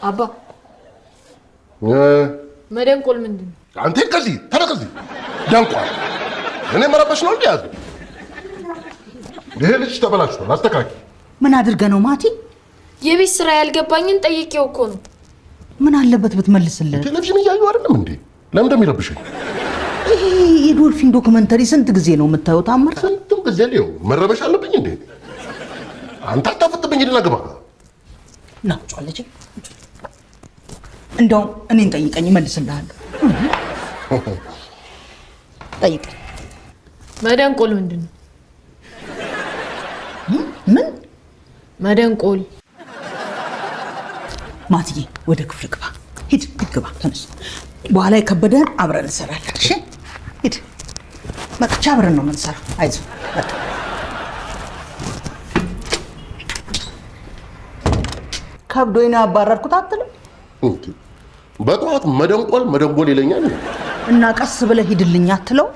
አባ፣ መደንቆል ምንድን ነው? አንተ ከዚህ ተነህ፣ ደንቋል። እኔ መረበሽ ነው እንዴ ያዘው? ይሄ ልጅ ተበላሽቷል፣ አስተካክል። ምን አድርገህ ነው ማቲ? የቤት ስራ ያልገባኝን ጠይቄው እኮ ነው። ምን አለበት ብትመልስለት? ቴሌቪዥን እያዩ አይደለም እንዴ? ለምን እንደሚረብሸኝ? ይሄ የዶልፊን documentary ስንት ጊዜ ነው የምታየው? ታምር፣ ስንትም ጊዜ ሊው መረበሽ አለብኝ እንዴ? አንተ አታፈጥብኝ፣ ሂድና ግባ። ና ጫለች። እንደውም እኔን ጠይቀኝ እመልስልሃለሁ። ጠይቀኝ። መደንቆል ምንድን ነው? ምን? መደንቆል። ማትዬ፣ ወደ ክፍል ግባ። ሂድ ሂድ፣ ግባ። ተነስ። በኋላ የከበደህን አብረን እንሰራለን። እሺ ሂድ። መጥቻ አብረን ነው የምንሰራው። አይዞህ በቃ። ከብዶኝ ነው ያባረርኩት አትልም? እንዴ፣ በጠዋት መደንቆል መደንጎል ይለኛል። እና ቀስ ብለህ ሂድልኝ አትለው?